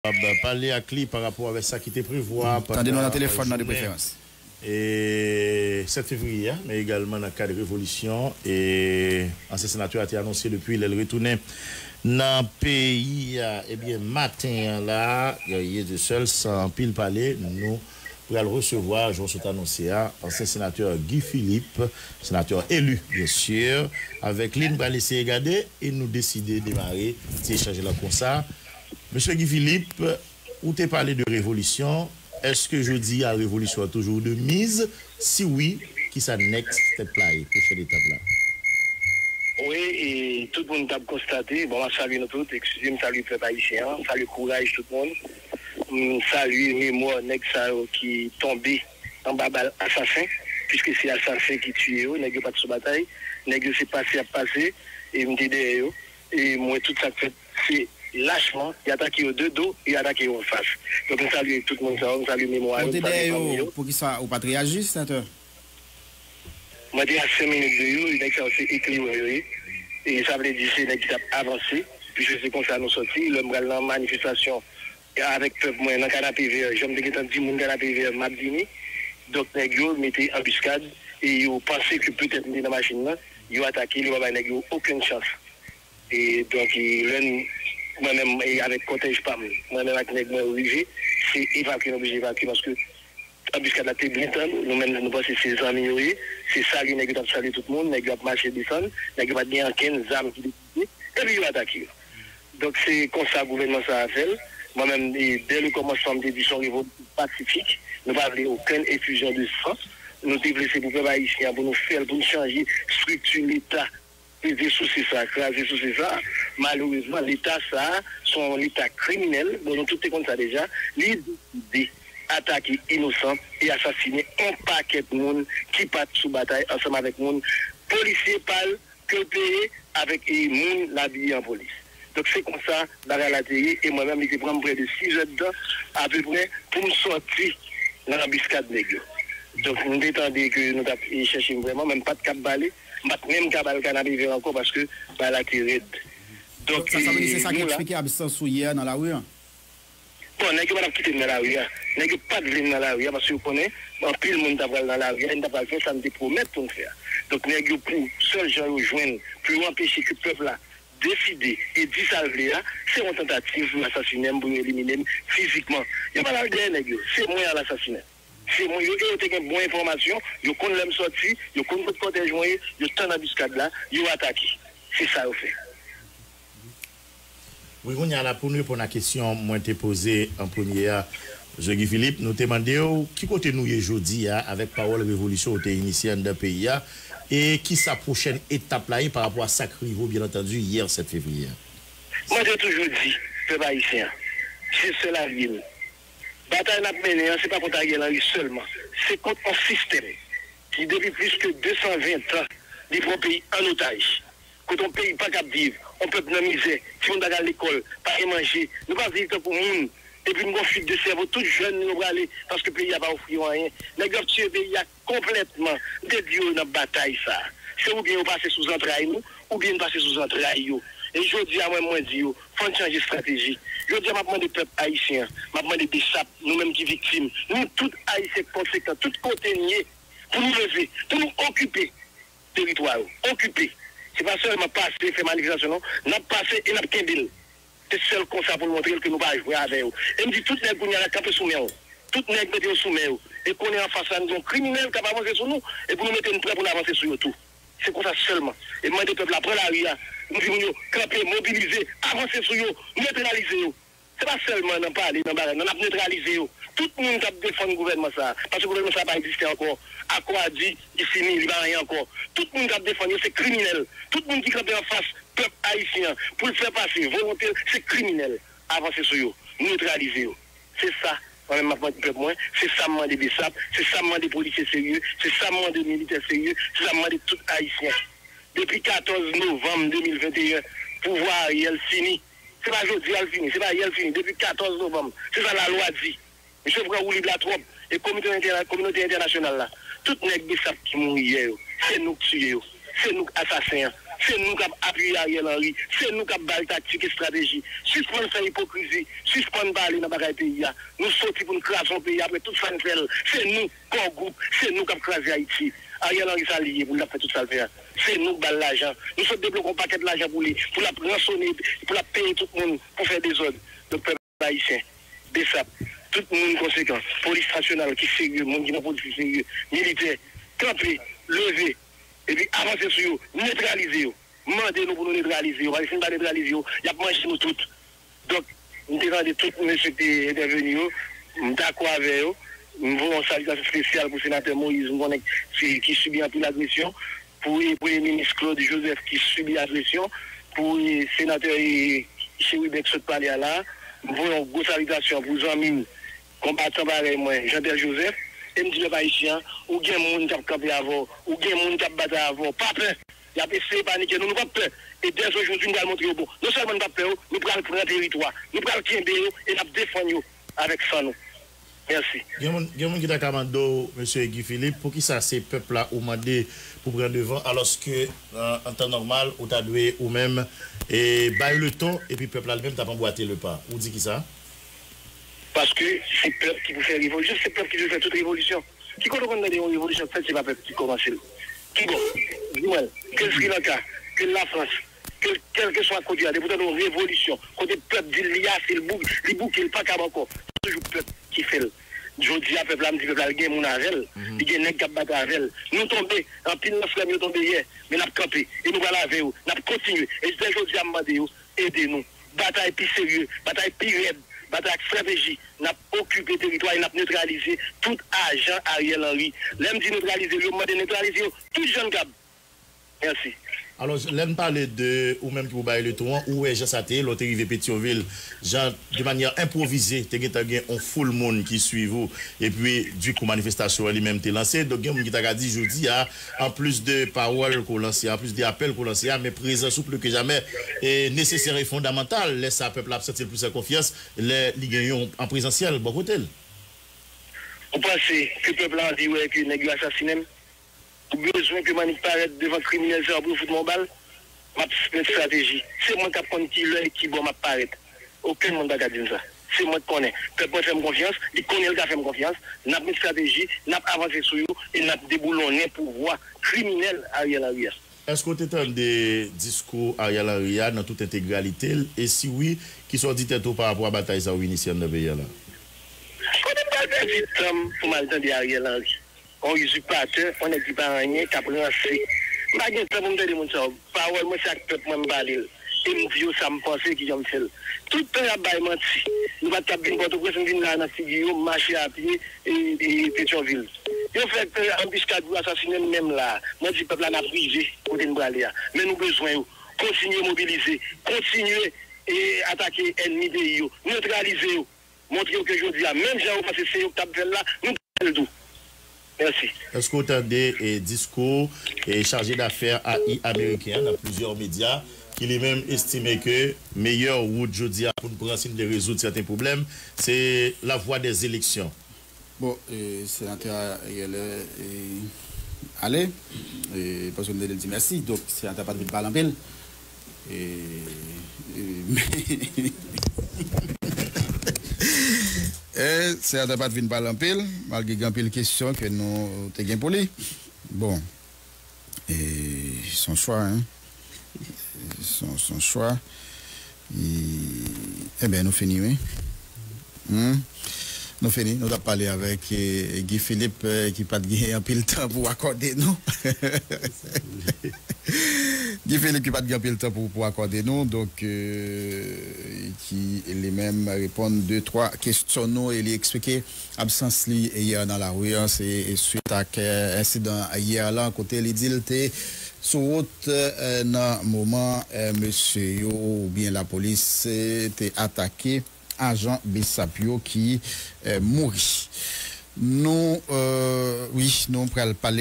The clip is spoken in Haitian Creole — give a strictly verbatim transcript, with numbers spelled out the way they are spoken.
ap pale ak li pa rapò avèk sa ki te prevwa pandan jounen e sèt fevriye a, men egalman nan kad revolisyon e ansyen senatè a te anonse depi lè l retounen nan peyi a. Ebyen, maten an la, Guerrier de Seul, san anpil pale, nou pral resevwa, jan w sot anonse a, ansyen senatè Guy Philippe, senatè eli, byen si. Avèk li, n pral eseye gade e nou deside demare ti echanj la konsa. Mesye Guy Philippe, ou te pale de revolisyon. Èske jodi a revolisyon an toujou de miz? Si wi, kisa next step la ye, pwochèn etap la? Wi, e tout moun t ap konstate, bon, m ap salye nou tout, eskize m, salye pèp ayisyen an, salye kouraj tout moun. M salye memwa nèg sa yo ki tonbe anba bal asasen, piske se asasen ki tiye yo, nèg yo pa t sou batay, nèg yo se pase y ap pase, e m te dèyè yo, e m wè tout sa k fèt, se lachman, y atake yo de do, y atake yo anfas. Donk, m salye tout moun sa yo, m salye memwa yo, m salye fanmi yo. Ou te dèyè yo, poukisa ou pa t reyaji, senatè? Mwen te a senk minit de yo, nèg sa yo se eklerè yo ye. E sa vle di se nèg ki t ap avanse, piske se konsa nou sòti. Lè m pral nan manifestasyon avèk pèp mwen nan Kanapevè, jan m te gentan di moun Kanapevè, m ap vini. Donk, nèg yo mete anbiskad e yo panse ke petèt m te nan machin nan, yo atake l, yo pa bay nèg yo okenn chans. E donk, e, lè n, mwen menm, e, avèk kòtèj pa m, mwen menm ak nèg mwen yo rive, se evakye nou oblije evakye paske anbiskad la te byen tann, nou menm nou panse se zanmi yo ye, se salye nèg yo t ap salye tout moun, nèg yo ap mache desann, nèg yo pa t gen ankenn zam ki te kite, epi yo atake yo. Donk se konsa gouvènman sa a fè l. Mwen menm, e, dè le kòmansman, m te di se yon revolisyon pasifik, nou pa vle okenn efizyon de san, nou te vle se pou pèp ayisyen an, pou nou fè l, pou nou chanje estrikti Leta, kraze souse sa, kraze souse sa. Malerezman, Leta sa a, se yon Leta kriminèl, bon, nou tout te konn sa deja, li deside atake inosan e asasinen yon pakèt moun ki pa t sou batay ansanm avèk moun polisye pa l ke l peye avèk, e, moun l abiye an polis. Donk, se konsa bagay la te ye, e mwen menm, li te pran m prè de sis èdtan, apeprè, pou m sòti nan anbiskad nèg yo. Donk, m te tande ke nou t ap, e, chèche m vrèman, men m pa t kab pale, m pa t menm ka ba l Kanapevè ankò paske bagay la te rèd. Donk, sa, sa vle di se sa ki eksplike absans ou yè nan lari a? Bon, nèg yo pa t ap kite m nan lari a. Nèg yo pa t vle m nan lari a paske yo konnen anpil moun ta pral nan lari a e n ta pral fè sa n te pwomèt pou n fè a. Donk, nèg yo, pou sèl jan yo jwenn pou yo anpeche ke pèp la deside e di sa l vle a, se yon tantativ pou yo asasinen m, pou yo elimine m fizikman. Yo pa t al dèyè nèg yo, se mwen y al asasinen. Se mwen yo, e yo te gen bon enfòmasyon, yo konn lè m sòti, yo konn kot kòtèj mwen ye, yo tann anbiskad la, yo atake. Se sa yo fè. Wi, kounye a la, pou n reponn a kesyon mwen te poze an premye a, Guy Philippe, nou te mande w ki kote nou ye jodi a avèk pawòl revolisyon ou te inisye anndan peyi a, e kisa pwochèn etap la ye pa rapò a sa k rive w, byen antandi, yè sèt fevriye a. Mwen te toujou di pèp ayisyen an, se sèl alye n. Batay n ap mennen an, se pa kont Ariel Henry sèlman. Se kont yon sistèm ki, depi plis ke de san ven tan, li pran yon peyi an otaj. Kote yon peyi pa kab viv, yon pèp nan mizè, timoun pa ka al lekòl, pa gen manje. Nou pa viv tankou moun. Epi n gen yon fuite de sèvo, tout jèn nou yo prale, paske peyi a pa ofri yo anyen. Nèg yo ap tiye peyi a konplètman. M te di yo nan batay sa a, se oubyen yo pase sou zantray nou, oubyen n pase sou zantray yo. E jodi a, mwen, mwen di yo, fò n chanje estrateji. Jodi a, m ap mande pèp ayisyen an, m ap mande BSAP, nou menm ki viktim, nou tout ayisyen konsekan, tout kote n ye, pou nou leve, pou nou okipe teritwa yo, okipe. Se pa sèlman pase, fè manifestasyon, non. N ap pase e n ap kenbe l. Se sèl konsa pou n montre l ke nou pa jwe avè yo. E m di tout nèg kounye a la kanpe sou men w. Tout nèg mete yo sou men yo. E konnen anfas la, n gen yon kriminèl k ap avanse sou nou. E pou nou mete n prè pou n avanse sou yo tou. Se konsa sèlman. E m mande pèp la pran lari a. M di moun yo kanpe, mobilize, avanse sou yo, netralize yo. Se pa sèlman nan pale, nan bagay, non, n ap netralize yo. Tout moun k ap defann gouvènman sa a, paske gouvènman sa a pa egziste ankò. Akò a di, li fini, li pa anyen ankò. Tout moun k ap defann yo, se kriminèl. Tout moun ki kanpe anfas pèp ayisyen an pou l fè pase volonte l, se kriminèl. Avanse sou yo, netralize yo. Se sa mwen menm m ap mande pèp mwen, se sa m mande BSAP, se sa m mande polisye serye, se sa m mande militè serye, se sa m mande tout ayisyen. Depi katòz novanm de mil venteyen, pouvwa Ariel fini. Se pa jodi a l fini, se pa yè l fini, depi katòz novanm. Se sa lalwa di. Misye pran woulib la twòp. E komite entèna-, kominote entènasyonal la, tout nèg BSAP ki mouri yè yo, se nou k tiye yo. Se nou k asasen an. Se nou k ap apiye Ariel Henry. Se nou k ap ba l taktik, estrateji. Sispann fè ipokrizi. Sispann pale nan bagay peyi a. Nou soti pou n kraze yon peyi apre tout sa n fè l. Se nou, Core Group, se nou k ap kraze Ayiti. Ariel Henry sa li ye pou l ap fè tout sa l fè a. Se nou k ba l lajan. Nou sot debloke yon pakèt lajan pou li, pou l ap ransone, pou l ap peye tout moun pou fè dezòd. Donk, pèp ayisyen, BSAP, tout moun konsekan, polis nasyonal ki serye, moun ki nan polis ki serye, militè, kanpe, leve, epi avanse sou yo, netralize yo. Mande nou pou nou netralize yo, paske si n pa netralize yo, y ap manje nou tout. Donk, m te tande tout mesye ki te entèveni yo, m dakò avè yo. M voye yon salitasyon espesyal pou senatè Moïse, m konnen ki, ki sibi anpil agresyon, pou e, Premye Minis Claude Joseph ki sibi agresyon, pou e, senatè e, Chérubin k sot pale a la, m voye yon gwo salitasyon pou zanmi m, konbatan parèy mwen, Jeantel Joseph, e m di pèp ayisyen an, ou gen moun k ap kanpe avè w, ou gen moun k ap batay avè w, pa pè! Y ap eseye panike nou, nou p ap pè. E dèzojodi, nou pral montre yo bon. Non sèlman nou p ap pè yo, nou pral pran teritwa. Nou pral kenbe yo e n ap defann yo avèk san nou. Mèsi. Gen moun, gen moun ki ta ka mande w, mesye Guy Philippe, poukisa se pèp la ou mande pou pran devan, alòske, an, an tan nòmal, ou ta dwe ou menm, e, bay leton, epi pèp la li menm t ap anbwate lepa. Ou di kisa? Paske se pèp ki pou fè revolisyon, se pèp ki dwe fè tout revolisyon. Ki kote w konn tande yon revolisyon k fèt, se pa pèp ki kòmanse l? Ki bò? Di mwen, ke Sri Lanka, ke Lafrans, ke kèlkeswa kote a, depi w tande yon revolisyon, kote pèp di l li ase, l bou-, li bouke, l pa kab ankò, se toujou pèp ki fè l. Jodi a, pèp la, m di pèp la, l gen moun avè l, li gen nèg k ap batay avè l. Nou tonbe, anpil nan frè m yo tonbe yè, men n ap kanpe, e nou pral avè yo, n ap kontinye. E jis jodi a, m mande yo, ede nou. Batay pi serye, batay pi rèd, batay ak estrateji. N ap okipe teritwa e n ap netralize tout ajan Ariel Henry. Lè m di netralize yo, m mande netralize yo tout jan n kab. Mèsi. Alò, lè n pale de ou menm ki pou bay leton an, ou wè jan sa te ye, lè w te rive Petyonvil, jan de manyè enpwovize, te gentan gen yon foul moun ki swiv ou, epi, dikou, manifestasyon an li menm te lanse. Donk, gen moun ki ta ka di, jodi a, anplis de pawòl ke w lanse, anplis de apèl ke w lanse a, men prezans ou pli ke jamè e nesesè e fondamantal. Lè sa, pèp la ap santi l plis an konfyans lè li gen yon an prezansyèl bò kote l. Ou panse ke pèp la anvi wè ke nèg yo asasinen m? Ou bezwen ke m annik parèt devan kriminèl sa yo pou yo fout mwen yon bal? M ap met estrateji. Se mwen k ap konn ki lè e ki bò m ap parèt. Okenn moun pa ka di m sa. Se mwen k konnen. Pèp mwen fè m konfyans, li konnen l ka fè m konfyans. N ap met estrateji, n ap avanse sou yo e n ap deboulonnen pouvwa kriminèl Ariel Henry a. Èske w te tande diskou Ariel Henry a nan tout entegralite l? E si wi, kisa w di tèt ou pa rapò a batay sa w initye anndan peyi a la? Kote m pral pèdi tan m pou m al tande Ariel Henry? Yon izipatè, yon nèg ki pa anyen, k ap ranse. M pa gen tan pou m tande moun sa yo. Pawòl mwen se ak pèp mwen m pale l. E m di yo sa m panse, kijan m fè l. Tout tan y ap bay manti. Nou pa t ap vin Pòtoprens, m vin la nan figi yo, m mache a pye, e, e Petyonvil. Yo fè, e, anbiskad pou asasinen m menm la. Mwen di pèp la n ap rive kote n prale a. Men nou bezwen yo. Kontinye mobilize. Kontinye, e, atake ènmi peyi yo. Netralize yo. Montre yo ke jodi a, menm jan yo panse se yo k t ap fè l la, nou pral fè l tou. Mèsi. Èske w tande, e, diskou, e, chaje dafè A I ameriken an nan plizyè medya ki li menm estime ke meyè wout jodi a pou n pran si n vle rezoud sèten pwoblèm, se la voie des élections? Bon, e, senatè Ariel, e, ale, e, paske m te di mèsi, donk senatè pa t vin pale anpil. E, e, e, senatè pa t vin pale anpil, malgre gen anpil kesyon ke nou te gen pou li. Bon, e, se yon chwa, hein. Se yon, se yon chwa. E, ebyen, nou fini, wi. Hmm? Nou fini. Nou t ap pale avèk, e, Guy Philippe, e, ki pa t gen anpil tan pou akòde nou. Guy Philippe ki pa t gen anpil tan pou, pou akòde nou, donk, e, ki li menm reponn de twa kesyon nou e li eksplike absans li yè nan lari an, se swit ak, e, ensidan yè lan, kote li di l te sou wout, e, nan moman, e, mesye yo oubyen lapolis, e, te atake ajan BSAP yo ki, e, mouri. Nou, e, wi, nou pral pale